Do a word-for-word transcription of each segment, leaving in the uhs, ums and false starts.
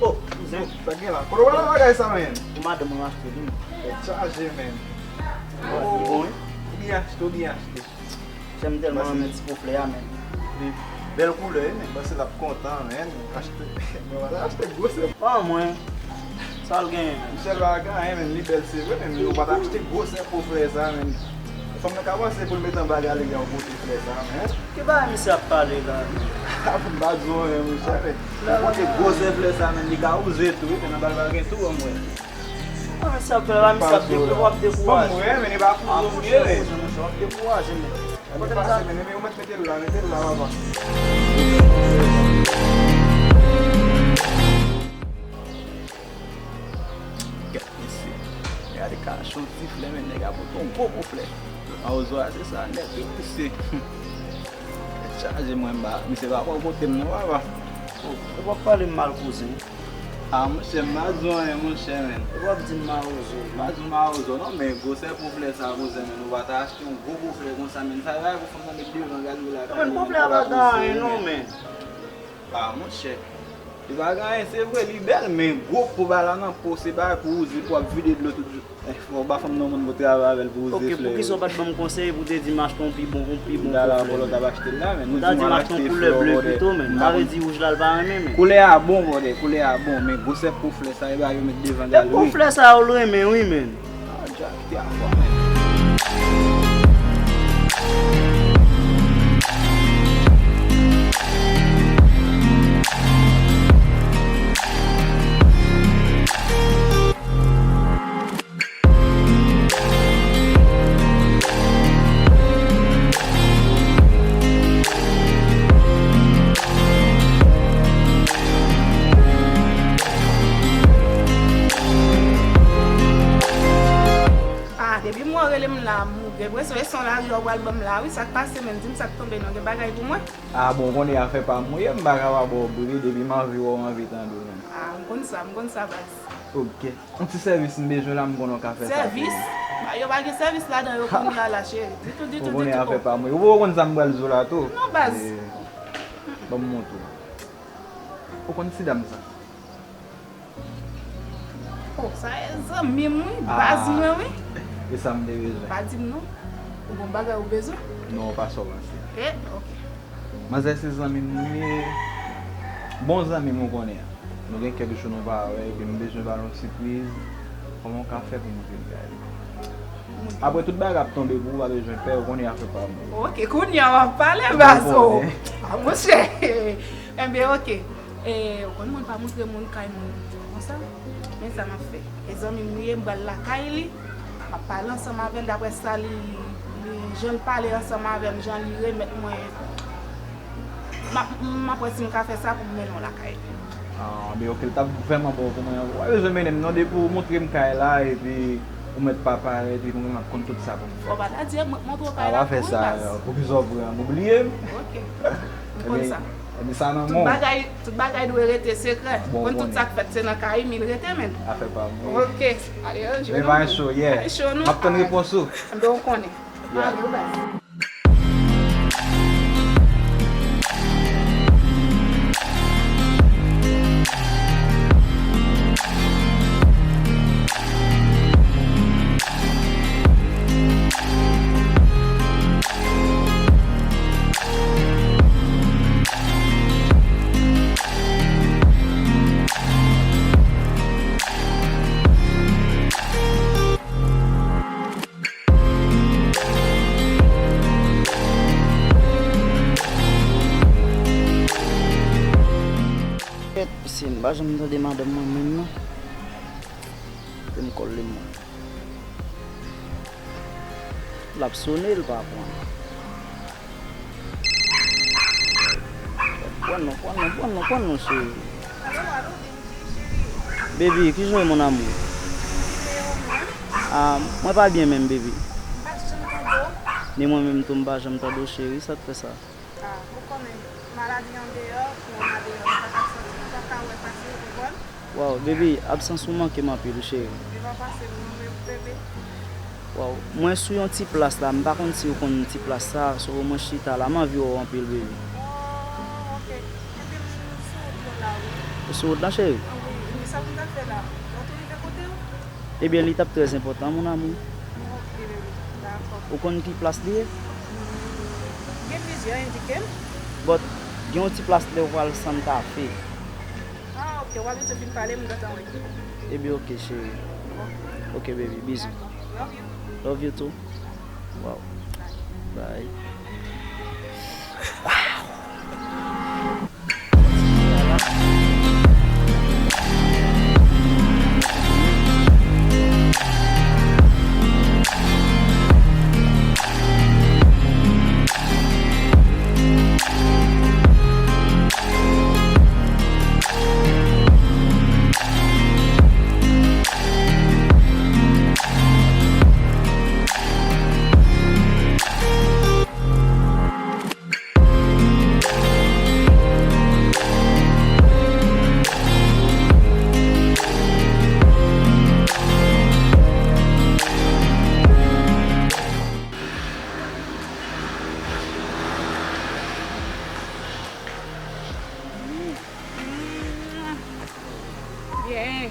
Oh, kouzen, sa gen la? Kote w pral bagay sa, men? Pou madanm mwen achte li. Tèt chaje, men. Li bon, wi? Ou byen achte, ou byen achte. Chè m tèlman renmen ti po flè a, men. Li bèl koulè, wi, men. M panse l ap kontan, men. Achte, mwen pa ta achte gwo sè. An mwen, sa l genyen, men? Michel pa gen anyen, men. Li bèl, se vre, men ou pa ta achte gwo sè po flè sa, men. Fanm nan ka panse pou l met anba galeri a, ou pote flè sa, men. Ki bagay misye ap pale la? M pa di w anyen, monchè, men. Ou pote gwo sè flè sa, men. Li ka wouze tou, wi, men nan bal pa gen tou, an mwen. Mwen, sa fè la, misye ap dekou-, w ap dekouraje. Bon, mwen, men, e pa pou zòt, monchè, monchè, w ap dekouraje, men. Kote m sa? Men, men, ou mèt mete l la, mete l la, papa. Gad mesye. Gade kachon ti flè, men, nèg la pote yon gwo po flè. Mawozo a, se sa nèt, wi, mesye. Tèt chaje, mwen, m pa, misye pa pran kote m, non, papa. Ou, ou p ap pale m mal, kouzen. Ah, monchè, m pa di w anyen, monchè, men. Ou p ap di m mawozo. M pa di w mawozo, non, men gwosè po flè sa, kouzen, men, ou pa ta achte yon gwo po flè konsa, men. Sa e bagay pou fanm nan met devan galeri lakay li, men, pou l ap wouze, men. Ah, monchè. Li pa gen anyen, se vre, li bèl, men gwo po bagay la nan po, se bagay pou wouze, pou ap vide dlo tout jou. Eh, fò w ba fanm nan yon moun pou travay avè l pou wouze flè yo. Ok, poukisa w pa t ban m konsèy pou w te di m achte yon pi bon, yon pi bon po flè, men? Ou ta di m achte yon koulè ble pito, men. Sa vle di wouj la, l pa renmen, men. Koulè a bon, brother, koulè a bon, men gwosè po flè sa, e bagay yo met devan galeri. E po flè sa yo l renmen, wi, men. Ah, Jack, te a fwa, men. Ah, depi m wè w rele m la, m gen enpresyon e se yon lari w pral ban m la, wi, sa k pase, menm? Di m sa k tonbe non, gen bagay pou mwen? Ah, bon, ou konnen afè pa m ou ye, m pa ka pa ba w bri, depi m anvi wè w, m anvi tande w, menm. Ah, m konn sa, m konn sa, baz. Ok. Yon ti sèvis m bezwen la, m konnen w ka fè sa pou mwen. Sèvis? Ba, yo pa gen sèvis ladan yo kounye a la, cheri. Ditou, ditou, ditou. Ou konnen afè pa m ou ye. Ou poko konn sa m pral di w la tou. Non, baz. Eh, ban m montre w. Ou konn ti dam sa? Oh, sa e zanmi m wi, baz mwen wi. E sa m te bezwen. Pa di m non. Ou gon bagay ou bezwen? Non, pa sa w panse. Eh, ok. Manzè se zanmi m li ye. Bon zanmi m ou konnen. Nou gen kèk jou nou pa wè, epi m bezwen ba l yon sipriz. Kòman w ka fè pou m vin kay li? Apre tout bagay ap tonbe pou ou, pa bezwen pè, ou konnen afè pa m. Ok, kounye a w ap pale, baz. Ah, monchè. Enben, ok. E, ou konn moun pa montre moun kay moun konsa? Men sa m ap fè. E zanmi m li ye, m pral lakay li. M ap pale ansanm avè l, daprè sa li, li, jan l pale ansanm avè m, jan li remèt mwen. M ap, m ap wè si m ka fè sa pou m mennen w lakay li. Ah, men ok, l t ap vrèman bon pou mwen. Ou pa bezwen mennen m non, depi w montre m kay la, epi ou mèt pa parèt, epi mwen m ap konn tout sa pou m fè. Fò w pa ta di m montre w kay la pou ou, baz. Ah, pa fè sa, poukisa w pran, ou bliye m? Ok, m konn sa. Ebyen, sa nan men w. Tout bagay, tout bagay dwe rete sekrè. Bon, konn tout sa k fèt, se nan kay li l rete, menm. Afè pa m wi. Ok, ale, ranje nou. Men pa cho, yeah. Ale cho nou. M ap tann repons ou. Enben, ou konnen. Yeah. Ale, baz. Pa janm tande madanm mwen menm non. Te m kòl li mwen. L ap sone, l pa pran. Pran non, pran non, pran non, pran non, cheri. Baby, kijan w ye, mon amour? Ah, mwen pa byen menm, baby. Ni mwen menm tou, m pa janm tande w, cheri, sa k fè sa? Ah, ou konnen, maladi andeyò, kowona deyò, nou pa ka sòti, nou pa ka wè pase, ou konprann? Waw, baby, absans ou manke m anpil, cheri. Li pa pase, nou, bebe. Waw, mwen sou yon ti plas la, m pa konn si ou konn ti plas sa, so mwen chita la, m anvi wè w anpil, baby. Oh, ok. Epi m sou wout mwen la, wi. Ou sou wout la, cheri? Ah, wi, wi, sa pou m ta fè la? Mwen tou rive kote w? Ebyen, li t ap trè enpòtan, mon amour. Ok, bebe, dakò. Ou konn ki plas li ye? Gen plizyè, endike m. But, gen yon ti plas lè w pral Santa Fe. Ah, ok, w ap vin fin pale, m gentan wè. Ebyen, ok, cheri. Ok. Ok, baby, bizou. Dakò. Love you. Love you too. Wow. Bye. Byen.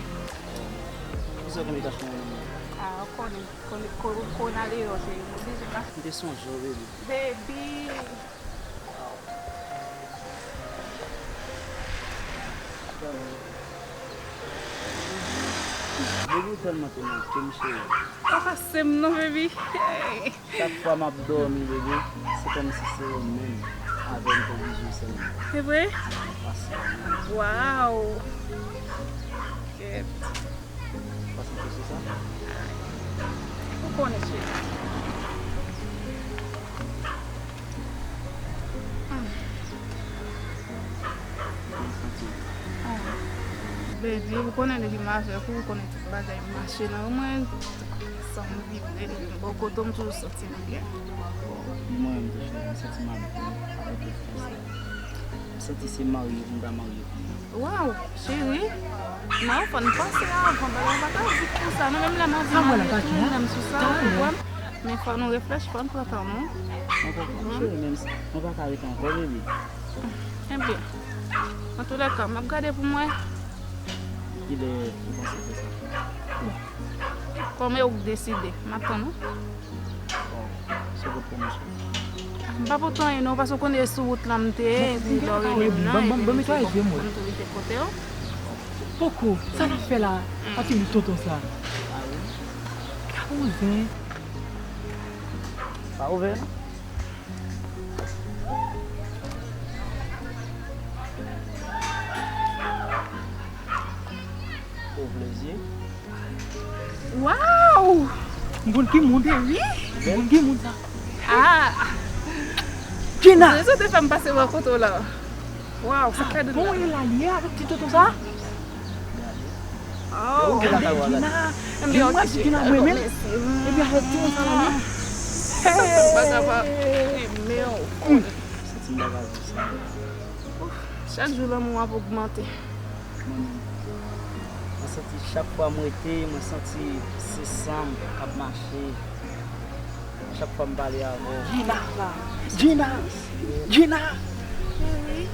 Poukisa w konn kache nan men m? Ah, ou konnen. Konnen, ko-, kowona deyò, cheri. M oblije kache. M te sonje w, baby. Baby. Baby, ou tèlman te manke m, cheri. Pa pase m non, baby. Hey. Chak fwa m ap dòmi, baby, se kòmsi se ou menm avè m pou bizou sèlman. Se vre? Pase. Waw. Kèt. Ou pa santi w sou sa? Ou konnen, cheri. Mwen santi w. Ah. Baby, ou konnen depi m avèk ou, ou konnen tout bagay mache nan mwen. San m vibre, depi m bò kote w, m toujou santi m byen. Bon, ni mwen menm tou, cheri, m santi m ap byen avèk ou. M santi se marye pou m ta marye. Waw, cheri, non, fò n panse avan, bagay pa ka vit konsa non, menm lè m anvi marye tou, menm lè m sou sa, ou konprann? Men fò nou reflechi, fò n pran tan nou. Mwen konprann, cheri, men mwen pa ka ret ankò, baby. Ebyen, antoulèka, m ap gade pou m wè. Kilè ou panse fè sa? Kòman ou deside? M ap tann ou. Bon, se pou pwomosyon. M pa pote anyen non, paske w konnen e sou wout lan m te ye, epi lè w rele m nan, epi m tou rive kote w. Poko, sa n ap fè la? Ap fini tonton sa. Ka bon zen. Pa ouvè non. Pou plezi. Waw! M konn ki moun. Wi. M konn ki moun sa. Ah! Gina! Rezon te fè m pase bò kote w la. Waw, sa fè dout la. Bon, e la li ye avèk ti tonton sa? Oh, gade Gina. Gina, mwen si Gina mwen menm. Epi avèk ti moun sa la menm. Sa fè m pa ka pa renmen w, konnen. Santi m pa ka viv san ou. Ouf, chak jou lanmou ap ogmante. Mwen menm. Mwen santi chak fwa m rete, mwen santi se san m k ap mache. Chak fwa m pale avè w. Gina! Gina! Gina!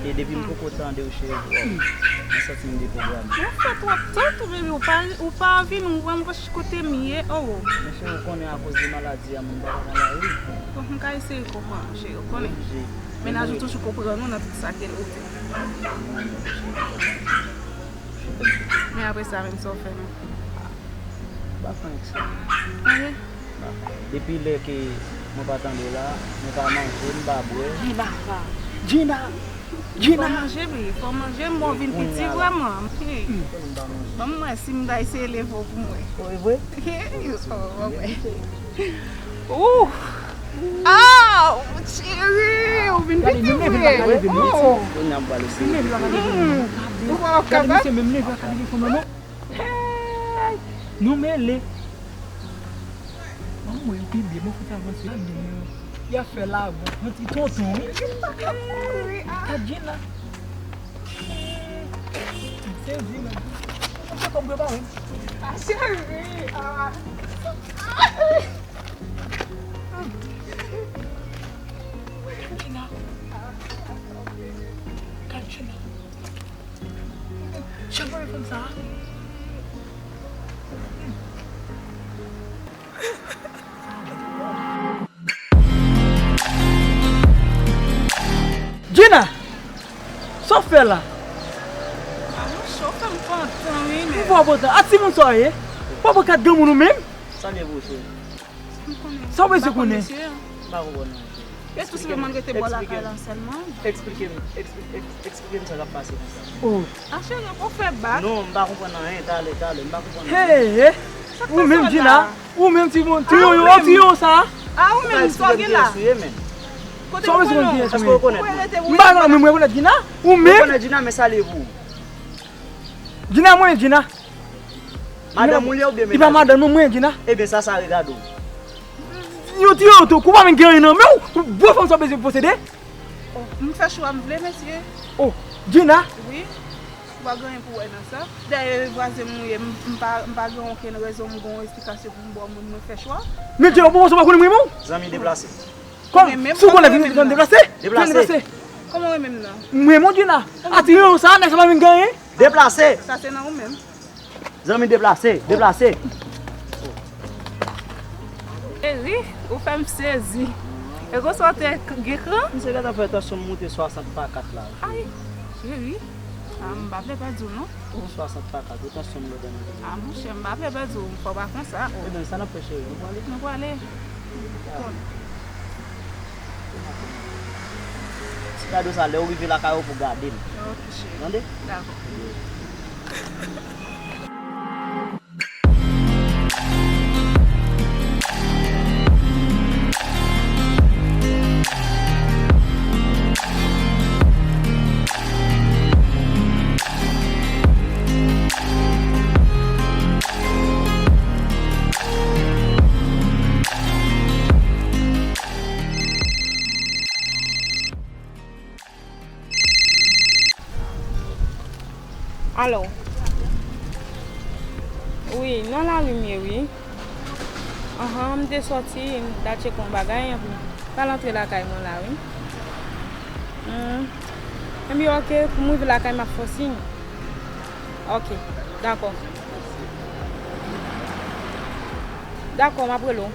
E depi m poko tande w, cheri, mwen santi m deprograme. Ou fè twòp tan tou, baby. Ou pa, ou pa vin, ou wè m kote m ye, oh. Men cheri, ou konnen akoz de maladi a, moun pa ka nan lari. Bon, m ka eseye konprann ou, cheri, ou konnen. Oblije. Mennaj ou toujou konprann ou nan tout sa ke l ou di. Men apre sa menm, sa w fè menm? M pa fè anyen, cheri. Anyen? M pa fè anyen. Depi lè ke mwen pa tande w la, mwen pa manje, m pa bwè. Gina! Gina! Fò manje, bri, fò manje, m bon vin piti vrèman. Ban m wè si m ta eseye leve w pou mwen. Ou vre? Oh, wè. Ouh! Ah, cheri, ou vin piti vre. Oh! Ou pa kapab. Hey! Nou mele. Manman, yo pi byen, mwen fout avanse la, men y ap fè lavan. Yon ti tonton, wi. Gad Gina. M sezi, men. Mwen fè kòm prepare. Ah, cheri, ah. Gina. Gad Gina. Jan mwen fanm sa. Gina! Sa w fè la? Ah, mwen cho, fè m kontan, wi, men. Ou pa kontan? A timoun sa w ye? Ou pa pran kat granmoun ou menm? Sa byen pou ou, cheri? Sa w bezwen konnen? M pa konprann non, cheri. Yo tou sipozman rete bò lakay la sèlman. Eksplike m, eksplike m, eksplike m sa k ap pase konsa. Oh. A cheri, ou fè bak. Non, m pa konprann anyen, talè, talè, m pa konprann anyen. Hey, hey. Ou menm Gina, ou menm ti bon, ti yo yo, ti yo sa. A ou menm, sa w gen la? Kote ou konnen? Èske ou rekonèt mwen? M pa nan menm rekonèt Gina, ou menm. Rekonèt Gina, men sa li ye pou ou? Gina, mwen, Gina. Madanm ou li ye oubyen menaj ou? Li pa madanm mwen, mwen, Gina. Ebyen, sa, sa regade w. Yo ti yo tou, kou pa menm gen anyen nan men w, ou bon fanm sa w bezwen posede. Oh, m fè chwa m vle, mesye. Oh, Gina. Wi. Ou pa gen anyen pou wè nan sa. Dayè, vwazen m ou ye, m, m pa, m pa gen okenn rezon, m gen yon esplikasyon pou m ba w, mwen, mwen fè chwa. Men Gina, ou bon fanm sa w pa konnen mwen, mwen? Zanmi deplase. Kòm, si w konnen vin deplase, vin deplase. Kòman w renmen m nan? Mwen, mwen, Gina. Atire w sa, nèg sa pa vin gen anyen. Deplase. Sa se nan ou menm. Zanmi deplase, deplase. Cheri, ou fè m sezi. E konsa w te k-, gen kran? Misye gentan fè tansyon m moute swasant pa kat la. Ay, cheri. A, m pa vle pèdi w non. Swasant pa kat, ou tansyon m lòt ane. A, monchè, m pa vle pèdi w, fò w pa konsa. Oh. Ebyen, sa n ap fè, cheri? Nou prale? Nou prale. Ti kado sa, lè w rive lakay ou pou gade l. Ok, cheri. Tande? Dakò. Alo. Wi, nan lari m ye, wi. Anhan, m te sòti, m t al tcheke yon bagay, epi m pral antre lakay mwen la, wi. Hmm. Ebyen, oke, pou m rive lakay, m ap fè w siy. Oke, dakò. Dakò, m ap rele w.